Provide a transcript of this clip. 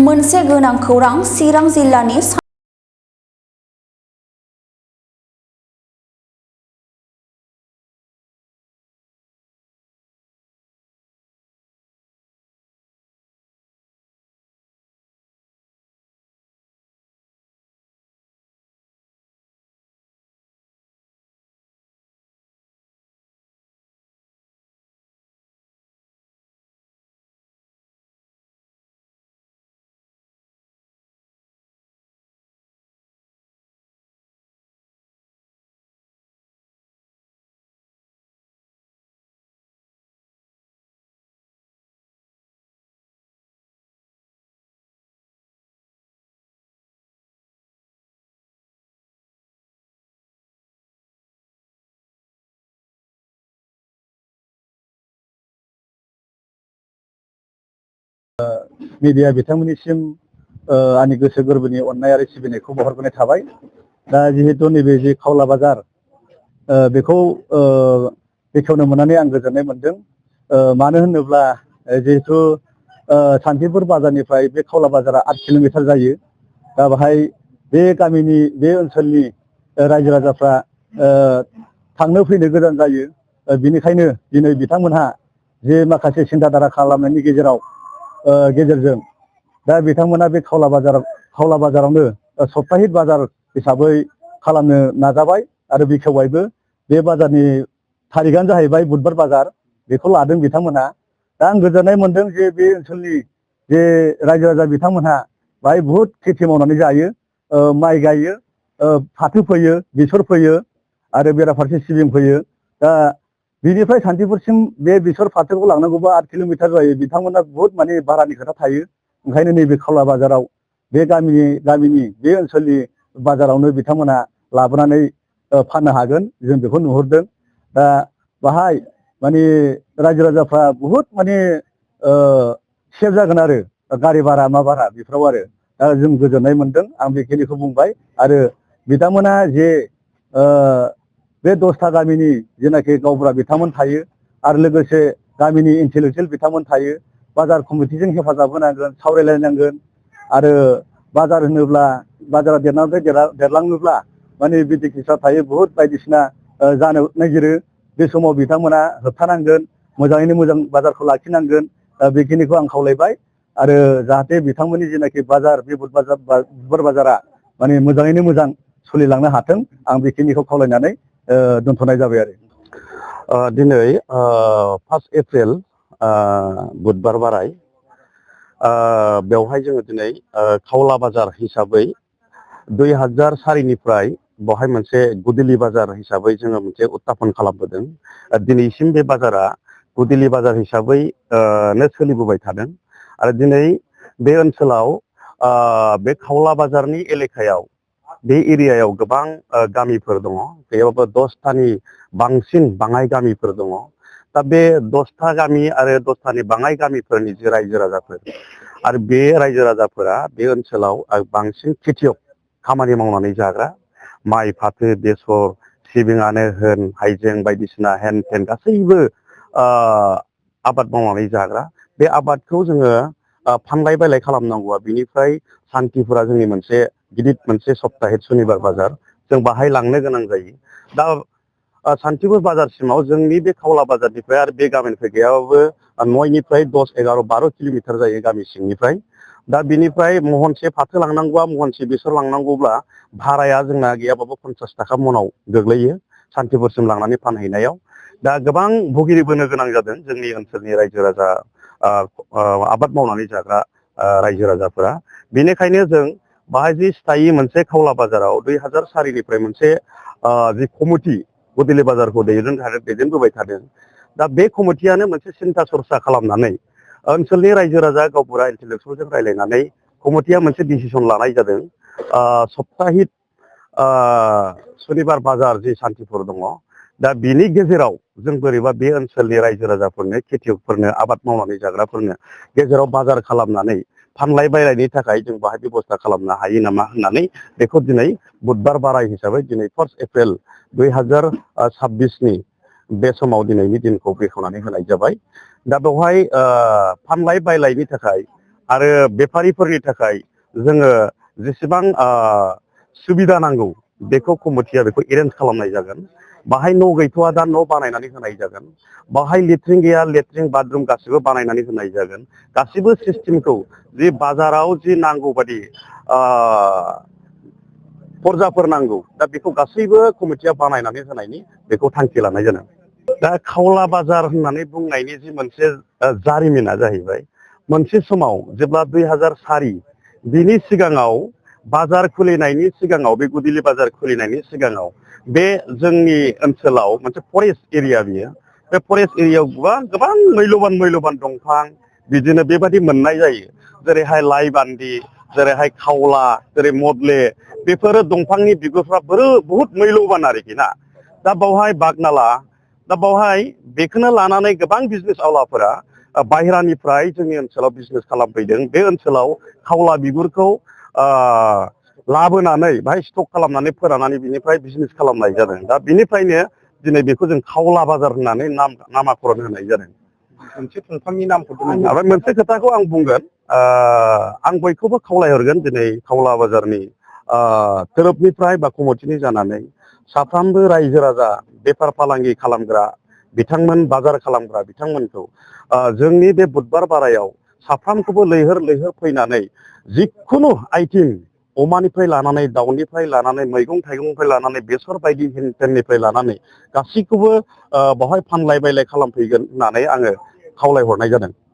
मोनसे गोनां खौरां चिरां जिल्लानि मीडिया बिथांमोननिसिम आंनि गोसो गोरबोनि अननाय आरो सिबिनायखौ बावहरग्रोनाय थाबाय। दा जिहेतु नैबे जे खावला बाजार बेखौ बेखेवनो मोननानै आं गोजोननाय मोनदों। मानो होनोब्ला जिहेतु सान्थिपुर बाजारनिफ्राय बे खावला बाजारा 8 किल'मिटार जायो। दा बेहाय बे गामिनि बे ओनसोलनि रायजो राजाफ्रा थांनो फैनो गोजान जायो। बिनिखायनो दिनै बिथांमोनहा जे माखासे सिन्था धारा खालामनायनि गेजेरजों दा बिथांमोना बे खावला बाजारावनो सप्ताहिक बाजार हिसाबै खालामनो नाजाबाय आरो बेखेवबायबो। बे बाजारनि थारिखआनो जाहैबाय बुधबार बाजार, बेखौ लादों बिथांमोनहा। दा आं गोजोननाय मोनदों जे बे ओनसोलनि जे रायजो राजा बिथांमोनहा बाहाय बुहुद खेथि मावनानै जायो। माइ गायो, फाथो फोयो, बेसर फोयो आरो बेराफारसे सिबिं फोयो। दा बिनिफ्राय सान्थिपुरसिम बे बेसर फाथोखौ लांनांगौबा 8 किल'मिटार जायो। बिथांमोना बुहुद माने भारानि खोथा थायो। ओंखायनो नैबे खावला बाजाराव बे गामिनि बे ओनसोलनि बाजारावनो बिथांमोना लाबोनानै फाननो हागोन, जों बेखौ नुहुरदों। दा बाहाय माने रायजो राजाफ्रा बुहुद माने सेफ जागोन आरो गारि भारा मा भारा बेफोराव आरो। दा जों गोजोननाय मोनदों। आं बेखिनिखौ बुंबाय। आरो बिथांमोना जे बे 10था गामिनि जेनाखि गावबुरा बिथांमोन थायो आरो लोगोसे गामिनि इन्टेलेक्सुयेल बिथांमोन थायो, बाजार कमिटिजों हेफाजाब होनांगोन, सावरायलायनांगोन। आरो बाजार होनोब्ला बाजारा देरलाङोब्ला माने बिटिसिफ्रा थायो बुहुद बायदिसिना जानो नागिरो। बे समाव बिथांमोना होबथानांगोन, मोजाङैनो मोजां बाजारखौ लाखिनांगोन। बेखिनिखौ आं खावलायबाय। आरो जाहाथे बिथांमोननि जेनाखि बाजार बे बुधबार बाजारा माने मोजाङैनो मोजां सोलिलांनो हाथों, आं बेखिनिखौ खावलायनानै दोनथ'नाय जाबाय आरो। दिनै 1 एप्रिल बुधबार बाराय। बेवहाय जोङो दिनै खावला बाजार हिसाबै 2004निफ्राय बेवहाय मोनसे गुदिली बाजार हिसाबै जोङो मोनसे उत्थापन खालामबोदों। दिनैसिम बे बाजारा गुदिली बाजार हिसाबै सोलिबोबाय थादों। आरो दिनै बे ओनसोलाव बे खावला बाजारनि एलेकायाव बे एरियायाव गोबां गामिफोर दङ। बेयावबो 10थानि बांसिन बाङाइ गामिफोर दङ। दा बे 10था गामि आरो 10थानि बाङाइ गामिफोरनि जे रायजो राजाफोर आरो बे रायजो राजाफोरा बे ओनसोलाव बांसिन खेथियक खामानि मावनानै जाग्रा। माइ, फाथो, बेसर, सिबिङानो होन, हाइजें बायदिसिना हेन थेन गासैबो आबाद मावनानै जाग्रा। बे आबादखौ जोङो फानलाय बायलाय खालामनांगौआ बिनिफ्राय सान्थिपुरा जोंनि मोनसे गिदिर मोनसे सप्ताहिक सनिबार बाजार, जों बाहाय लांनो गोनां जायो। दा सान्थिपुर बाजारसिमाव जोंनि बे खावला बाजारनिफ्राय आरो बे गामिनिफ्राय गैयाबाबो 9निफ्राय 10, 11, 12 किल'मिटार जायो गामि सिंनिफ्राय। दा बिनिफ्राय महनसे फाथो लांनांगौबा, महनसे बेसर लांनांगौब्ला भाराया जोंना गैयाबाबो 50 थाखा मनाव गोग्लैयो सान्थिपुरसिम लांनानै फानहैनायाव। दा गोबां भुगिबोनो गोनां जादों जोंनि ओनसोलनि रायजो राजा, आबाद मावनानै जाग्रा रायजो राजाफोरा। बेनिखायनो जों बाहाय जि स्थायी मोनसे खावला बाजाराव 2004निफ्राय मोनसे जि कमिटि गुदिली बाजारखौ दैदेनबोबाय थादों। दा बे कमिटियानो मोनसे सिन्था सरसा खालामनानै ओनसोलनि रायजो राजा गावबुरा इन्टेलेक्सुयेलजों रायज्लायनानै कमिटिया मोनसे डिसिसन लानाय जादों। सप्ताहिक सनिबार बाजार जि सान्थिपुर दङ, दा बिनि गेजेराव जों बोरैबा बे ओनसोलनि रायजो राजाफोरनो, खेथियकफोरनो, आबाद मावनानै जाग्राफोरनो गेजेराव बाजार खालामनानै फानलाय बायलायनि थाखाय जों बाहाय बेबस्था खालामनो हायो नामा होननानै बेखौ दिनै बुधबार बाराय हिसाबै दिनै 1 एप्रिल 2026नि बे समाव दिनैनि दिनखौ बेखेवनानै होनाय जाबाय। दा बेवहाय फानलाय बायलायनि थाखाय आरो बेफारिफोरनि थाखाय जोङो जेसेबां सुबिदा नांगौ बेखौ कमिटिया बेखौ एरेन्ज खालामनाय जागोन। बाहाय न' गैथ'आ दा न' बानायनानै होनाय जागोन। बाहाय लेट्रिन गैया लेट्रिन बाथरुम गासिबो बानायनानै होनाय जागोन। गासिबो सिस्टेमखौ जि बाजाराव जि नांगौ बादि फरजाफोर नांगौ दा बेखौ गासैबो कमिटिया बानायनानै होनायनि बेखौ थांखि लानाय जादों। दा खावला बाजार होननानै बुंनायनि जि मोनसे जारिमिना जाहैबाय मोनसे समाव जेब्ला 2004 बिनि सिगाङाव बाजार खुलिनायनि सिगाङाव बे गुदिली बाजार खुलिनायनि सिगाङाव बे जोंनि ओनसोलाव मोनसे फरेस्ट एरिया बियो बे फरेस्ट एरियायाव गोबां मैल'बान दंफां बिदिनो बेबादि मोननाय जायो। जेरैहाय लाइबान्दि जेरैहाय खावला जेरै मदले बेफोरो दंफांनि बिगुरफ्रा बहुत मैल'बान आरोखि ना। दा बावहाय बागनाला दा बावहाय बेखौनो लानानै गोबां बिजनेस आवलाफोरा बाहेरानिफ्राय जोंनि ओनसोलाव बिजनेस खालामफैदों। बे ओनसोलाव खावला बिगुरखौ लाबोनानै बाहाय स्टक खालामनानै फोराननानै बिनिफ्राय बिजनेस खालामनाय जादों। दा बिनिफ्रायनो दिनै बेखौ जों खावला बाजार होननानै नामाकरन होनाय जादों। मोनसे दंफांनि नामखौ ओमफ्राय मोनसे खोथाखौ आं बुंगोन, आं बयखौबो खावलायहरगोन दिनै खावला बाजारनि तोरोबनिफ्राय बा कमिटिनि जानानै साफ्रोमबो रायजो राजा बेफार फालांगि खालामग्रा बिथांमोन बाजार खालामग्रा बिथांमोनखौ जोंनि बे बुधबार बारायाव साफ्रोमखौबो लैहोर फैनानै जिखुनु आइटेम अमानिफ्राय लानानै दाउनिफ्राय लानानै मैगं थाइगंनिफ्राय लानानै बेसर बायदि हेनथेननिफ्राय लानानै गासैखौबो बावहाय फानलाय बायलाय खालामफैगोन होननानै आङो खावलायहरनाय जादों।